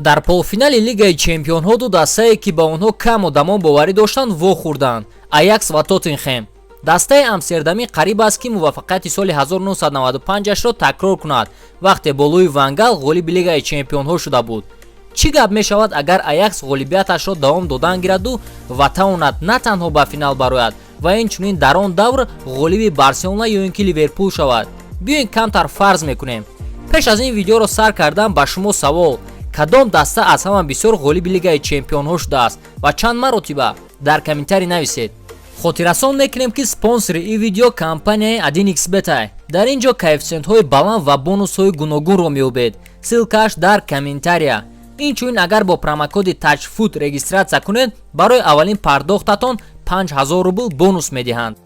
Дар полуфинали Лигаи чемпионҳо ду дастае, ки ба онҳо кам одамон боварӣ доштанд, вохӯрданд: Аякс ва Тоттенхем. Дастаи амстердамӣ қариб аст, ки муваффақияти соли 1995-ашро такрор кунад, вақте бо Луи ван Гал ғолиби Лигаи чемпионҳо шуда буд. Чӣ гап мешавад, агар Аякс ғолибияташро давом додан гираду ва тавонад на танҳо ба финал барояд ва инчунин дар он давр ғолиби Барселона ё ин ки Ливерпул шавад? Биёин, камтар фарз мекунем. Пеш аз ин видеоро сар кардан ба шумо савол: кадом даста аз ҳама бисёр ғолиби Лигаи чемпионҳо шудааст ва чанд маротиба? Дар комментарий нависед. Хотиррасон мекунем, ки спонсори ин видео компанияи 1xBet. Дар ин ҷо коэффисиентҳои баланд ва бонусҳои гуногунро меёбед. Ссылка ш дар комментария. Инчунин, агар бо промокоди TAJFOOT регистрация кунед, барои аввалин пардохтатон 5000 рубл бонус медиҳанд.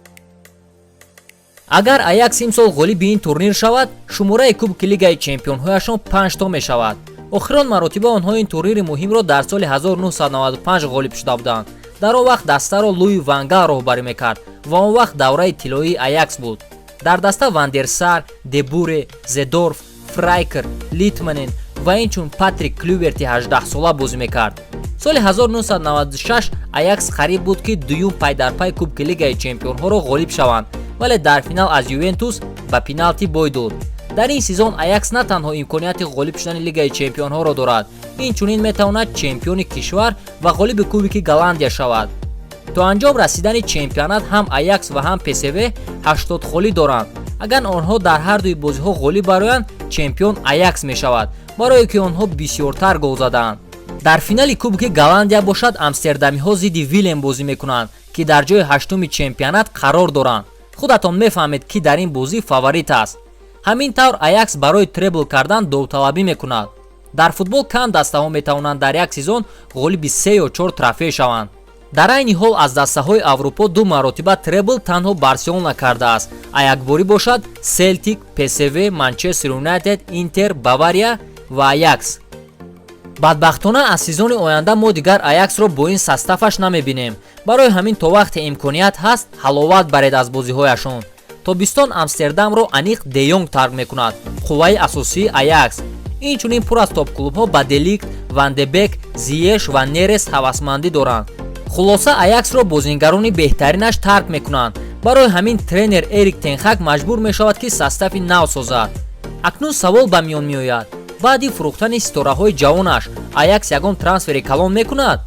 Агар Аякс имсол ғолиби ин турнир шавад, шумораи кубки Лигаи чемпионҳояшон панҷто мешавад. Охирон маротиба онҳо ин турнири муҳимро дар соли 1995 ғолиб шуда буданд. Дар он вақт дастаро Луи ван Гал роҳбарӣ мекард ва он вақт давраи тиллоии Аякс буд. Дар даста Ван дер Сар, Де Буре, Зедорф, Фрайкер, Литманен ва инчунин Патрик Клюверти 18-сола бозӣ мекард. Соли 1996 Аякс қариб буд, ки дуюм пайдарпай кубки Лигаи чемпионҳоро ғолиб шаванд, вале дар финал аз Ювентус ба пеналти бой дод. Дар ин сезон Аякс на танҳо имконияти ғолиб шудани Лигаи чемпионҳоро дорад, инчунин метавонад чемпиони кишвар ва ғолиби Кубики Голландия шавад. То анҷом расидани чемпионат ҳам Аякс ва ҳам ПСВ 80 холӣ доранд. Агар онҳо дар ҳардуи бозиҳо ғолиб бароянд, чемпион Аякс мешавад, барое ки онҳо бисёртар гол задаанд. Дар финали Кубки Голландия бошад, амстердамиҳо зидди Вилем бозӣ мекунанд, ки дар ҷои ҳаштуми чемпионат қарор доранд. Худатон мефаҳмед, ки дар ин бозӣ фаворит аст. Ҳамин тавр, Аякс барои требл кардан довталабӣ мекунад. Дар футбол кам дастаҳо метавонанд дар як сезон ғолиби се ё чор трофей шаванд. Дар айни ҳол аз дастаҳои Аврупо ду маротиба требл танҳо Барселона кардааст, а якборӣ бошад Селтик, ПСВ, Манчестер Юнайтед, Интер, Бавария ва Аякс. Бадбахтона, аз сезони оянда мо дигар Аяксро бо ин состав аш намебинем. Барои ҳамин, то вақте имконият ҳаст, ҳаловат баред аз бозиҳояшон. Тобистон Амстердамро аниқ Де Йонг тарк мекунад, қувваи асосии Аякс. Инчунин пур аз топ-клубҳо ба Де Лигт, Ван де Бек, Зиеш ва Нерес ҳавасмандӣ доранд. Хулоса, Аяксро бозингарони беҳтаринаш тарк мекунанд. Барои ҳамин тренер Эрик тен Хаг маҷбур мешавад, ки состав и нав созад. Акнун савол ба миён меояд: баъди фурӯхтани ситораҳои ҷавонаш Аякс ягон трансфери калон мекунад?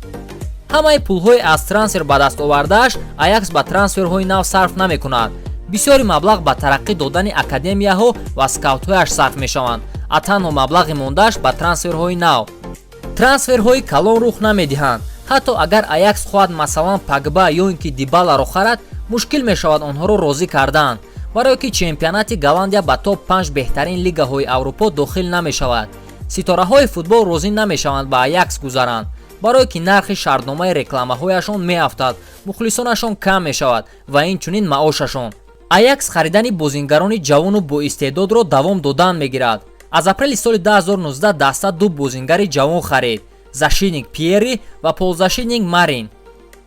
Ҳамаи пулҳои аз трансфер ба даст овардааш Аякс ба трансферҳои нав сарф намекунад. Бисёри маблағ ба тараққӣ додани академияҳо ва скаутҳояш сарф мешаванд, а танҳо маблағи мондааш ба трансферҳои нав. Трансферҳои калон рух намедиҳанд. Ҳатто агар Аякс хоҳад, масалан, Пагба ё ин ки Дибаларо харад, мушкил мешавад онҳоро розӣ кардан, барое ки чемпионати Голландия ба топ 5 беҳтарин лигаҳои Аврупо дохил намешавад. Ситораҳои футбол розӣ намешаванд ба Аякс гузаранд, барое ки нархи шартномаи рекламаҳояшон меафтад, мухлисонашон кам мешавад ва инчунин маошашон. Аякс харидани бозингарони ҷавону боистеъдодро давом додан мегирад. Аз апрели соли 2019 даста ду бозингари ҷавон харид: защитник Пьерри ва полузащитник Марин.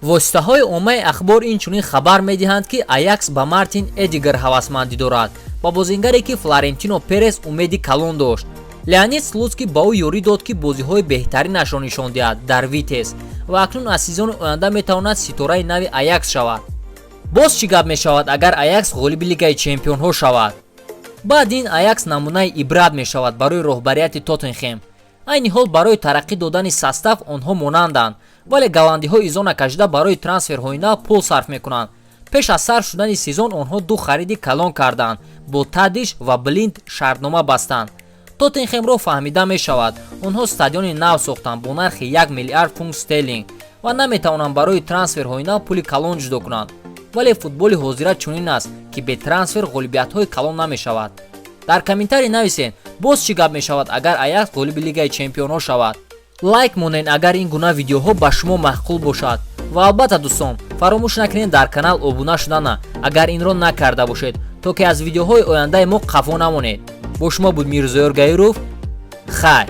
Воситаҳои оммаи ахбор инчунин хабар медиҳанд, ки Аякс ба Мартин Эдигар ҳавасмандӣ дорад, ба бозингаре, ки Флорентино Перес умеди калон дошт. Леонид Слутский ба ӯ ёрӣ дод, ки бозиҳои беҳтаринашро нишон диҳад дар Витес, ва акнун аз сезони оянда метавонад ситораи нави Аякс шавад. Боз чӣ гап мешавад, агар Аякс ғолиби Лигаи чемпионҳо шавад? Баъд ин Аякс намунаи ибрат мешавад барои роҳбарияти Тоттенхем. Айни ҳол барои тараққӣ додани состав онҳо монанданд, вале голландиҳо изо накашида барои трансферҳои нав пул сарф мекунанд. Пеш аз сар шудани сезон онҳо ду хариди калон карданд, бо Тадиш ва Блинд шартнома бастанд. Тоттенхемро фаҳмида мешавад: онҳо стадиони нав сохтанд бо нархи 1 миллиард фунт стерлинг ва наметавонанд барои трансферҳои нав пули калон ҷудо кунанд. Вале футболи ҳозира чунин аст, ки бе трансфер ғолибиятҳои калон намешавад. Дар комментарий нависед: боз чӣ гап мешавад, агар Аякс ғолиби Лигаи чемпионҳо шавад? Лайк монед, агар ин гуна видеоҳо ба шумо маъқул бошад. Ва албатта, дӯстон, фаромӯш накунед дар канал обуна шудана, агар инро накарда бошед, то ки аз видеоҳои ояндаи мо қафо намонед. Бо шумо буд Мирзоёр Гаиров. Хайр.